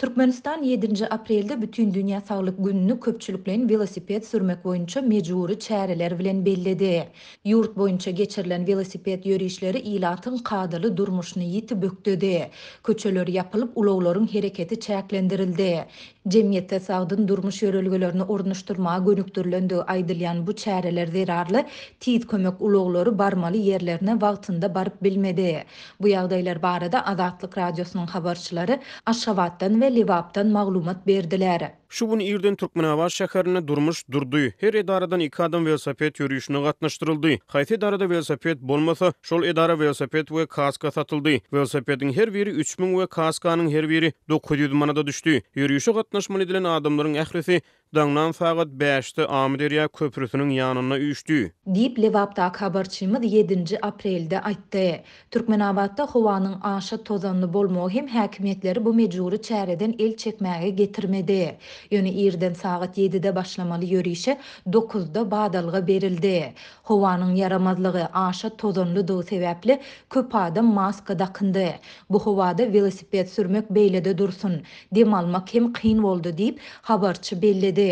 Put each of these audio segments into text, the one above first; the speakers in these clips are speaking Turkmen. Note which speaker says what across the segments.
Speaker 1: Türkmenistan ýedinji aprelde Bütindünýä saglyk gününi köpçülikleýin welosiped sürmek boýunça mejbury çäreler bilen belledi. Ýurt boýunça geçirilen welosiped ýörişleri ilatyň kadaly durmuşyny ýiti bökdedi. Köçeler ýapylyp, ulaglaryň hereketi çäklendirildi. Jemgyýetde sagdyn durmuş ýörelgelerini ornaşdyrmaga gönükdirilendigi aýdylýan bu çäreler zerarly Tiz kömek ulaglary barmaly ýerlerine wagtynda baryp bilmedi. Bu ýagdaýlar barada Azatlyk Radiosynyň habarçylary Aşgabatdan we Lebapdan maglumat berdiler.
Speaker 2: Şu gün irden Türkmenabat şäherinde durmuş durdy. Her edaradan iki adam welosiped ýörişine gatnaşdyryldy. Haýsy edarada welosiped bolmasa, şol edara welosiped we kaska satyldy. Welosipediň her biri 3000 we kaskanyň her biri 900 manada düşdi. Ýörişe gatnaşmaly edilen adamlaryň ählisi Daňdan sagat bäşde Amyderýa köprüsiniň ýanynda üýşdi.
Speaker 1: Diýip, Lebapdaky habarçymyz ýedinji aprelde aýtdy. Türkmenabatda howanyň aşa tozanly bolmagy hem häkimiýetleri bu mejbury çäreden el çekmäge getirmedi. Ýöne irden sagat ýedide başlamaly ýörişe dokuzda badalga berildi. Howanyň ýaramazlygy, aşa tozanlydygy sebäpli köp adam maska dakyndy. Bu howada welosiped sürmek beýlede dursun, dem almak hem kyn boldy diýip, habarçy belledi.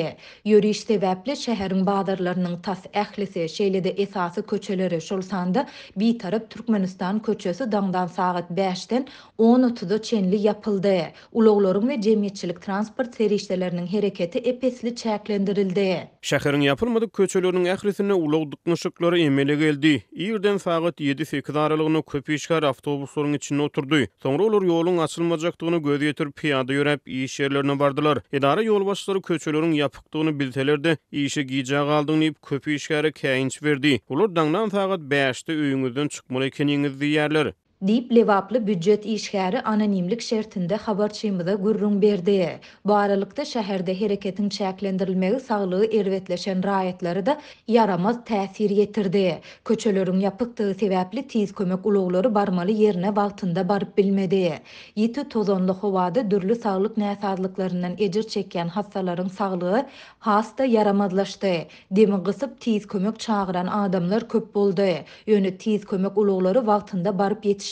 Speaker 1: Ýöriş sebäpli şäheriň bazarlarynyň tas ählisi, şeýle-de esasy köçeleri, şol sanda Bitarap Türkmenistan köçesi daňdan sagat bäşden on otuza çenli ýapyldy. Ulaglaryň we jemgyýetçilik transport serişdeleriniň hereketi ep-esli çäklendirildi.
Speaker 2: Şäheriň ýapylmadyk köçeleriniň ählisinde ulag dyknyşyklary emele geldi. Irden sagat ýedi-sekiz aralygynda köp işgär awtobuslaryň içinde oturdy. Soňra olar ýoluň açylmajakdygyna göz ýetirip, pyýada ýöräp, iş ýerlerine bardylar. Edara ýolbaşçylary köçeleriň ýapykdygyny bilseler-de, işe gijä galdyň diýip, köp işgäre käýinç berdi. Olar daňdan sagat bäşde öýüňizden çykmaly ekeniňiz diýýärler.
Speaker 1: Diýip, lebaply býujet işgäri anonimlik şertinde habarçymyza gürrüň berdi. Bu aralykda, şäherde hereketiň çäklendirilmegi saglygy erbetleşen raýatlara-da ýaramaz täsir ýetirdi. Köçeleriň ýapykdygy sebäpli tiz kömek ulaglary barmaly ýerine wagtynda baryp bilmedi. Ýiti tozanly howada dürli saglyk näsazlyklaryndan ejir çekýän hassalaryň saglygy has-da ýaramazlaşdy. Demi gysyp tiz kömek çagyran adamlar köp boldy. Ýöne tiz kömek ulaglary wagtynda baryp ýetişmedi.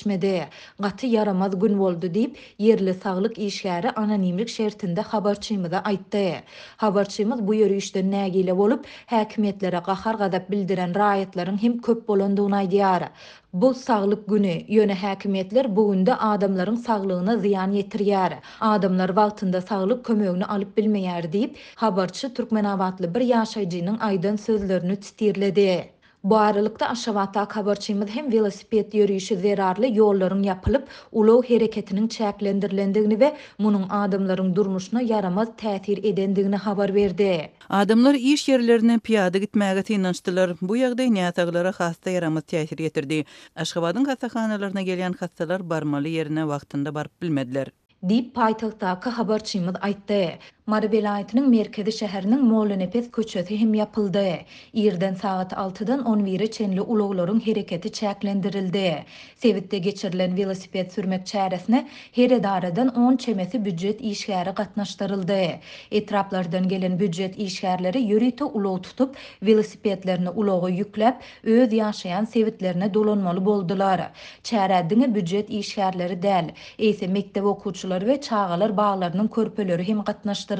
Speaker 1: Gaty ýaramaz gün boldy diýip, ýerli saglyk işgäri anonimlik şertinde habarçymyza aýtdy. Habarçymyz bu ýörişden nägile bolup, häkimiýetlere gahar-gazap bildiren raýatlaryň hem köp bolandygyny aýdýar. Bu saglyk güni, ýöne häkimiýetler bu günde adamlaryň saglygyna zyýan ýetirýär. Adamlar wagtynda saglyk kömegini alyp bilmeýär diýip, habarçy türkmenabatly bir ýaşaýjynyň aýdan sözlerini titirledi. Bu aralykda, Aşgabatdaky habarçymyz hem welosiped ýörişi zerarly ýollaryň ýapylyp, ulag hereketiniň çäklendirilendigini we munuň adamlaryň durmuşyna ýaramaz täsir edendigini habar berdi.
Speaker 3: Adamlar iş ýerlerine pyýada gitmäge synanyşdylar. Bu ýagdaý näsaglara has-da ýaramaz täsir ýetirdi. Aşgabadyň hassahanalaryna gelýän hassalar barmaly ýerine wagtynda baryp bilmediler.
Speaker 1: Diýip, paýtagtdaky habarçymyz aýtdy. Mary welaýatynyň merkezi şäheriniň Mollanepes köçesi hem ýapyldy. Irden sagat altydan on bire çenli ulaglaryň hereketi çäklendirildi. Sebitde geçirilen welosiped sürmek çäresine her edaradan on çemesi býujet işgäri gatnaşdyryldy. Etraplardan gelen býujet işgärleri ýörite ulag tutup, welosipedlerini ulaga ýükläp, öz ýaşaýan sebitlerine dolanmaly boldular. Çärä diňe býujet işgärleri däl, eýse mekdep okuwçylary we çagalar baglarynyň körpeleri hem gatnaşdyryldy.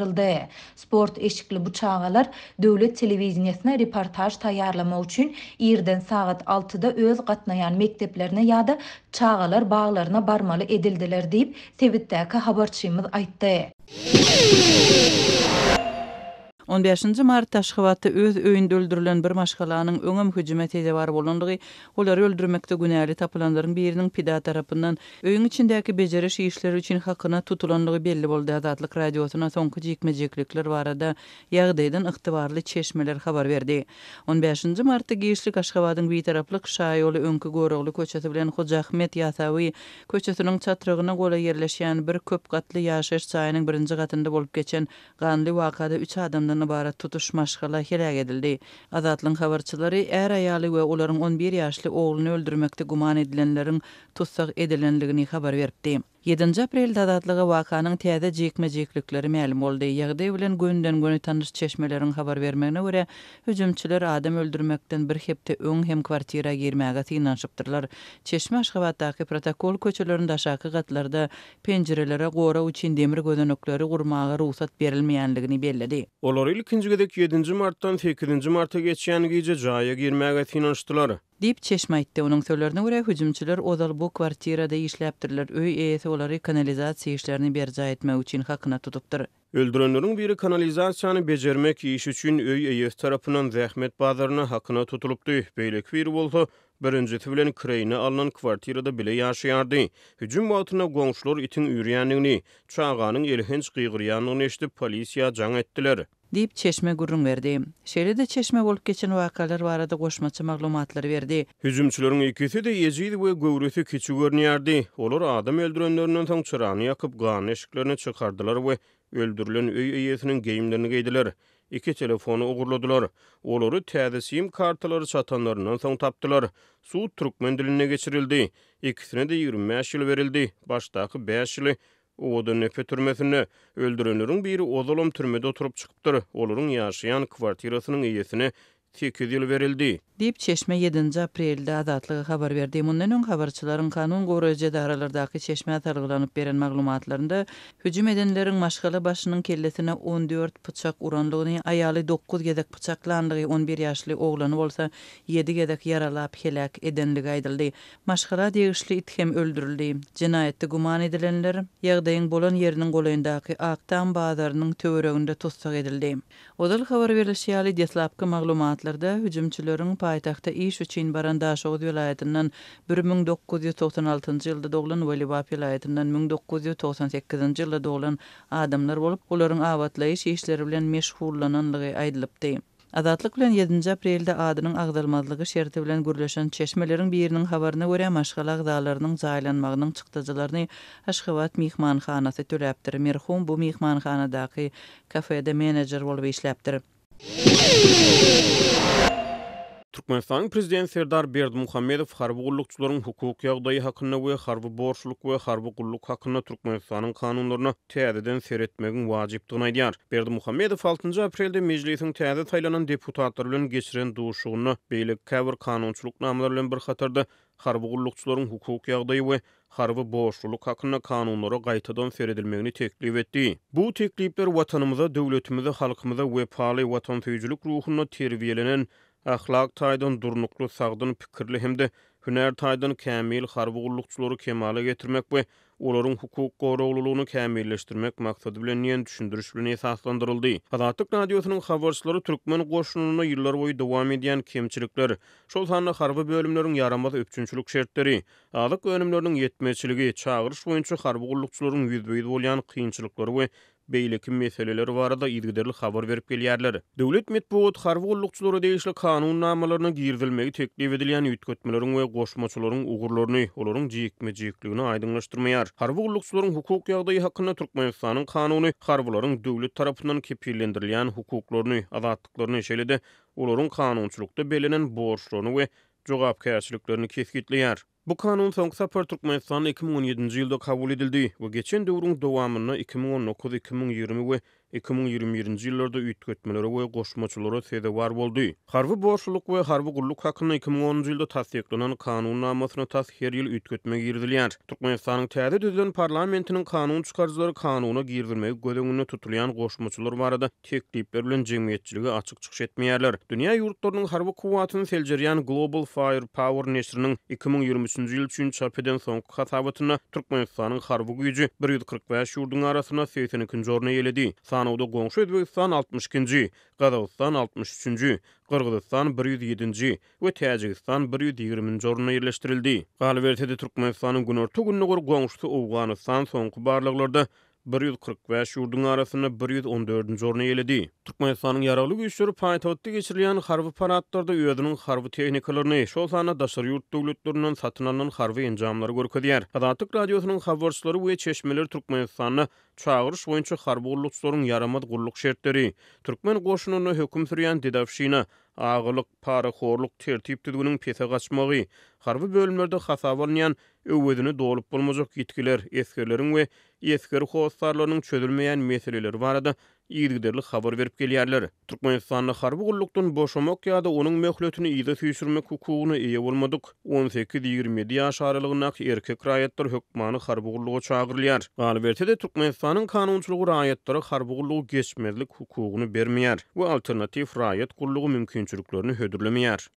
Speaker 1: Sport eşikli bu çagalar döwlet telewideniýesine reportaž taýýarlamak üçin irden sagat altyda öz gatnaýan mekdeplerine ýa-da çagalar baglaryna barmaly edildiler diýip, sebitdäki habarçymyz aýtdy.
Speaker 3: On bäşinji martda Aşgabatda öz öýünde öldürilen bir maşgalanyň öňem hüjüme sezewar bolandygy, olary öldürmekde günäli tapylanlaryň biriniň pida tarapyndan öýüň içindäki bejeriş işleri üçin hakyna tutulandygy belli boldy. Azatlyk Radiosyna soňky jikme-jiklikler barada ýagdaýdan ygtybarly çeşmeler habar berdi. On bäşinji martda giçlik Aşgabadyň Bitaraplyk şaýoly öňki Görogly köçesi bilen Hoja Ahmet Ýasawy köçesiniň çatrygyna golaý ýerleşýän bir köp gatly ýaşaýyş jaýynyň birinji gatynda bolup geçen Ganly wakada üç adamdan ybarat tutuş maşgala heläk edildi. Azatlygyň habarçylary är-aýaly we olaryň on bir ýaşly ogluny öldürmekde güman edilenleriň tussag edilendigini habar beripdi. Ýedinji aprelde Azatlyga wakanyň täze jikme-jiklikleri mälim boldy. Ýagdaý bilen gönüden-göni tanyş çeşmeleriň habar bermegine görä, hüjümçiler adam öldürmekden bir hepde öň hem kwartira girmäge synanyşypdyrlar. Çeşme Aşgabatdaky protokol köçelerinde aşaky gatlarda penjirelere gorag üçin demir gözenekleri gurmaga rugsat berilmeýänligini belledi.
Speaker 2: Olar ilkinji gezek ýedinji martdan sekizinji marta geçýän gije jaýa girmäge synanyşdylar.
Speaker 3: Diýip, çeşme aýtdy. Onuň sözlerine görä, hüjümçiler ozal bu kwartirada işläpdirler, öý eýesi olary kanalizasiýa işlerini berjaý etmek üçin hakyna tutupdyr.
Speaker 2: Öldürenleriň biri kanalizasiýany bejermek işi üçin öý eýesi tarapyndan zähmet bazarynda hakyna tutulypdy, beýleki biri bolsa, birinjisi bilen kireýine alnan kwartirada bile ýaşaýardy. Hüjüm wagtynda goňşular itiň üýrýändigini, çaganyň elhenç gygyrýandygyny eşidip, polisiýa jaň etdiler.
Speaker 3: Diýip, çeşme gürrüň berdi. Şeýle-de çeşme bolup geçen wakalar barada goşmaça maglumatlary berdi.
Speaker 2: Hüjümçileriň ikisi-de ejiz we göwresi kiçi görünýärdi. Olar adam öldürenlerinden soň çyrany ýakyp, ganly eşiklerini çykardylar we öldürilen öý eýesiniň geýimlerini geýdiler. Iki telefony ogurladylar. Olary täze sim kartalary çatanlaryndan soň tapdylar. Sud türkmen dilinde geçirildi. Ikisine-de 25 ýyl berildi. Başdaky bäş ýyly Owadandepe türmesinde. Öldürenleriň biri ozalam türmede oturyp çykypdyr. Olaryň ýaşaýan kwartirasynyň eýesine sekiz ýyl berildi.
Speaker 3: Diýip, çeşme ýedinji aprelde Azatlyga habar berdi. Mundan öň, habarçylaryň kanun goraýjy edaralardaky çeşmä salgylanyp beren maglumatlarynda, hüjüm edenleriň maşgala başynyň kellesine 14 pyçak urandygyny, aýaly dokuz gezek pyçaklandygy, on bir ýaşly oglany bolsa ýedi gezek ýaralap heläk edenligi aýdyldy. Maşgala degişli it hem öldürildi. Jenaýatda güman edilenler ýagdaýyň bolan ýeriniň golaýyndaky Ak Tam bazarynyň töwereginde tussag edildi. Ozal habar berlişi ýaly, deslapky maglumatlarda hüjümçileriň paýtagta iş üçin baran Daşoguz welaýatyndan 1996 ýylda doglan we Lebap welaýatyndan 1998 ýylda doglan adamlar bolup, olaryň abatlaýyş işleri bilen meşgullananlygy aýdylypdy. Azatlyk bilen ýedinji aprelde adynyň agzalmazlygy şerti bilen gürleşen çeşmeleriň biriniň habaryna görä, maşgala agzalarynyň jaýlanmagynyň çykdajylaryny Aşgabat myhmanhanasy töläpdir. Merhum bu myhmanhanadaky kafede menejer bolup işläpdir.
Speaker 2: Türkmenistanyň Prezidenti Serdar Berdimuhamedow harby gullukçylaryň hukuk ýagdaýy hakynda we Harby borçlulyk we harby gulluk hakynda Türkmenistanyň kanunlaryna täzeden seretmegiň wajypdygyny aýdýar. Berdimuhamedow altynjy aprelde Mejlisiň täze saýlanan deputatlary bilen geçiren duşuşygynda beýleki käbir kanunçylyk namalary bilen bir hatarda harby gullukçylaryň hukuk ýagdaýy we harby borçlulyk hakynda kanunlara gaýtadan seredilmegini teklip etdi. Bu teklipler Watanymyza, döwletimize, halkymyza wepaly, watansöýüjilik ruhunda terbiýelenen, ahlak taýdan durnukly, sagdyn pikirli hem-de hünär taýdan kämil harby gullukçylary kemala getirmek we olaryň hukuk goraglylygyny kämilleşdirmek maksady bilen diýen düşündiriş bilen esaslandyryldy. Azatlyk Radiosynyň habarçylary türkmen goşunynda ýyllarboýy dowam edýän kemçilikler, şol sanda harby bölümleriň ýaramaz üpjünçilik şertleri, azyk önümleriniň ýetmezçiligi, çagyryş boýunça harby gullukçylaryň ýüzbe-ýüz bolýan kynçylyklary we beýleki meseleler barada yzygiderli habar berip gelýärler. Döwlet metbugat harby gullukçylara degişli kanun namalaryna girizilmegi teklip edilýän üýtgetmeleriň we goşmaçalaryň ugurlaryny, olaryň jikme-jikligini aýdyňlaşdyrmaýar. Harby gullukçylaryň hukuk ýagdaýy hakynda Türkmenistanyň Kanuny harbylaryň döwlet tarapyndan kepillendirilýän hukuklaryny, azatlyklaryny, şeýle-de olaryň kanunçylykda bellenen borçlaryny we jogapkärçiliklerini kesgitleýär. Bu kanun soňky sapar Türkmenistanda 2017-nji ýylda kabul edildi we geçen döwrüň dowamynda 2019, 2020 we 2021-nji ýyllarda üýtgetmelere we goşmaçalara sezewar boldy. Harby borçlulyk we harby gulluk hakynda 2010-njy ýylda tassyklanan kanun namasyna tas her ýyl üýtgetme girizilýär. Türkmenistanyň täze düzülen parlamentiniň kanun çykaryjylary kanuna girizilmegi göz öňünde tutulýan goşmaçalar barada teklipler bilen jemgyýetçilige açyk çykyş etmeýärler. Dünýä ýurtlarynyň harby kuwwatyny seljerýän Global Fire Power neşiriniň 2023-nji ýyl üçin çap eden soňky hasabatynda Türkmenistanyň harby güýji 145 ýurduň arasynda 82-nji orny eýeledi. Sanawda goňşy Özbegistan 62-nji, Gazagystan 63-nji, Gyrgyzystan 107-nji we Täjigistan 120-nji orunda ýerleşdirildi. Galyberse-de, Türkmenistanyň günorta-gündogar goňşusy Owganystan soňky barlaglarda 145 ýurduň arasynda 114-nji orny eýeledi. Türkmenistanyň Ýaragly Güýçleri paýtagtda geçirilýän harby paradlarda özüniň harby tehnikalaryny, şol sanda daşary ýurt döwletlerinden satyn alnan harby enjamlary görkezýär. Azatlyk Radiosynyň habarçylary we çeşmeleri Türkmenistanda çagyryş boýunça harby gullukçylaryň ýaramaz gulluk şertleri, türkmen goşunynda höküm sürýän dedowşina, agalyk, parahorluk, tertip-düzgüniň pese gaçmagy, Harby bölümlerde hasaba alynýan öwezini dolup bolmajak ýitgiler, esgerleriň we esger hossarlarynyň çözülmeýän meseleleri barada yzygiderli habar berip gelýärler. Türkmenistanda harby gullukdan boşamak ýa-da onuň möhletini yza süýşürmek hukugyna eýe bolmadyk on sekiz-ýigrimi ýedi ýaş aralygyndaky erkek raýatlar hökmany harby gulluga çagyrylýar. Galyberse-de, Türkmenistanyň kanunçylygy raýatlara harby gullugy geçmezlik hukugyny bermeýär we alternatiw raýat gullugy mümkinçiliklerini hödürlemeýär.